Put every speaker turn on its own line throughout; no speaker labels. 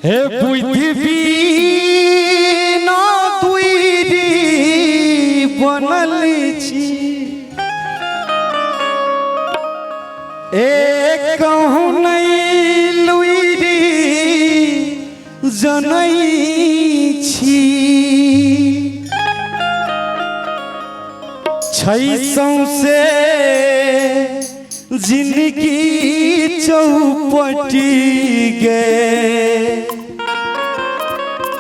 हे बुद्धि बिना दुइरी बनल छी ए कहूँ नहीं लुइरी जनै छी छै सौंसे जिनगी चौपटी गे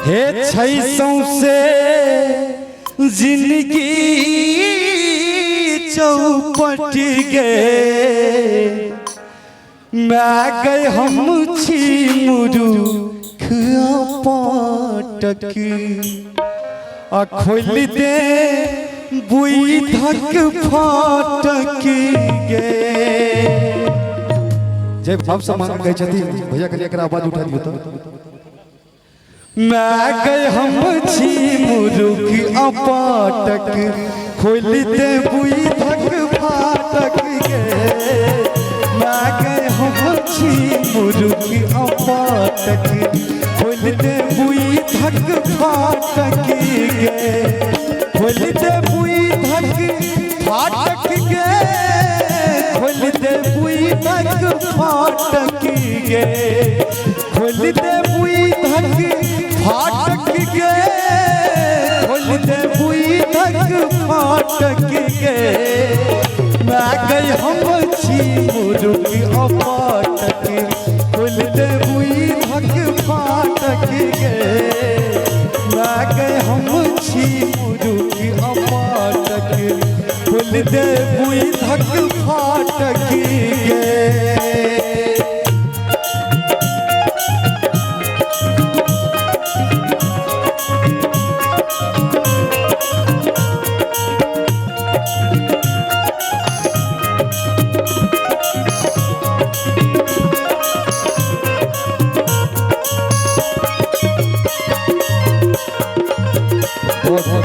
हे छै सौंसे जिनगी चौपटी गे मैं गए हम छी मुरुख पाटक आ खोलि दे बुइधक फाटक गे।
जय भाव से मांग कहै छथिन भैया, कनि एकरा आवाज उठा दियौ। तऽ
मैं गए हम छी मुरुख अपाटक, खोलि दे बुइधक फाटक गे। मैं गए हम छी मुरुख अपाटक, खोलि दे बुइधक फाटक गे। खोलि दे बुइधक फाटक गे, खोलि दे बुइधक फाटक गे, खोलि दे बुइधक फाटक गे, खोलि दे बुइधक फाटक गे। मैं गई हम छी मुरुख अपाटक, खोलि दे बुइधक फाटक गे। मैं गई हम छी मुरुख अपाटक, खोलि दे बुइधक फाटक गे।
बहुत बहुत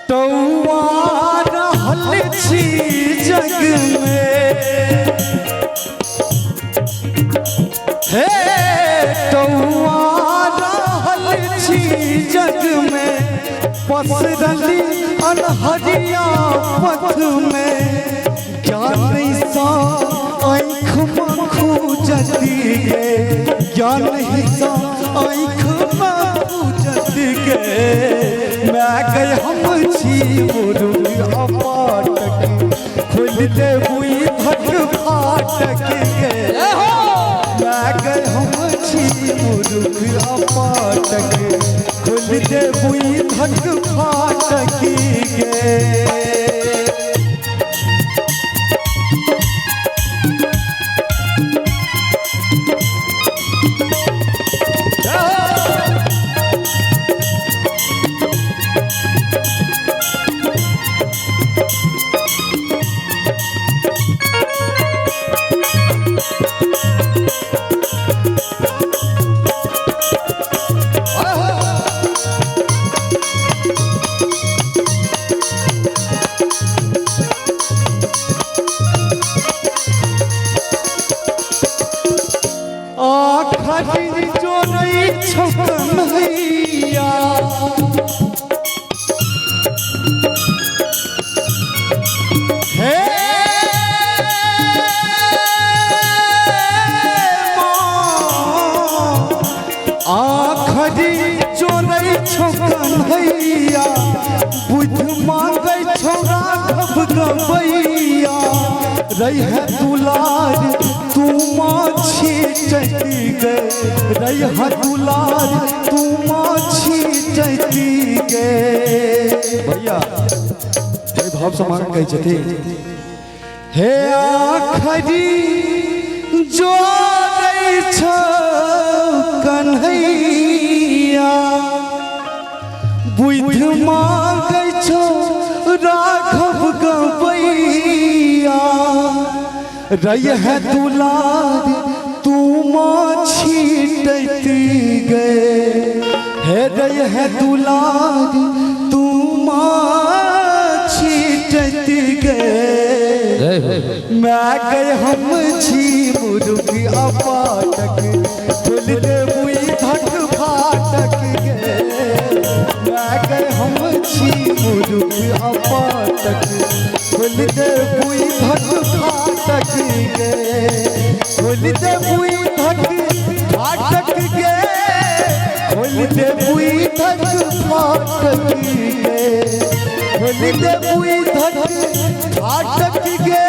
टौआ रहल छी जग में, हे टौआ रहल छी जग में, पसरली अनहरिया पथ में। ज्ञान सा आँख में खूजती गे, ज्ञान सा आँख में खूजती गे। मैं गए हम छी मुरुख अपाटक, खोलि दे बुइधक फाटक गे। मैं गए हम छी मुरुख अपाटक, खोलि दे बुइधक फाटक गे। आखरी जोरै छौ कन्हैया, हे माँ, आखरी जोरै छौ कन्हैया, बुझ मांगै छौ राघव गवैया। रह दुलार तू माछी चैती गे, रह दुलार तू माछी चैती गे।
भैया जय भाव से मांग कहै छथिन
हे आखरी जोरै छौ कन्हैया, बुद्धि मांगै छौ राघव गवैया। रह दुलार तू माछी टैती गे, हे रे है दुलारी तू माँ छीटत गे।
जय हो।
मैं गए हम छी मुर्ग अपाटक खोल दे बुई धक फाटक गे। मैं गए हम छी मुर्ग अपाटक खोल दे बुई धक फाटक गे। खोल दे बुई धक फाटक गे। खोल दे बुई धक फाटक गे। खोल दे बुई धक फाटक गे।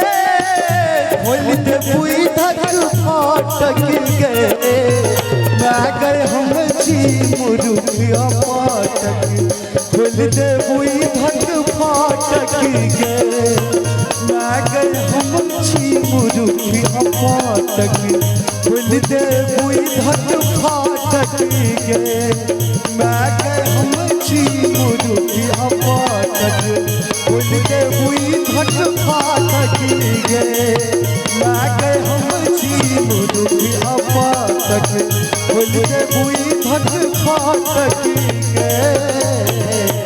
खोल दे बुई धक फाटक गे। मैं गए हम छी मुर्गिया फाटक खोल दे बुई धक फाटक गे। मैं गए हम छी मुर्गिया फाटक खोल दे बुई धक फाटक गे। मैं गए हम छी मुर्गिया फाटक खोल दे बुई धक फाटक गे। मैं गए हम छी मुर्गिया फाटक खोल दे बुई धक फाटक गे।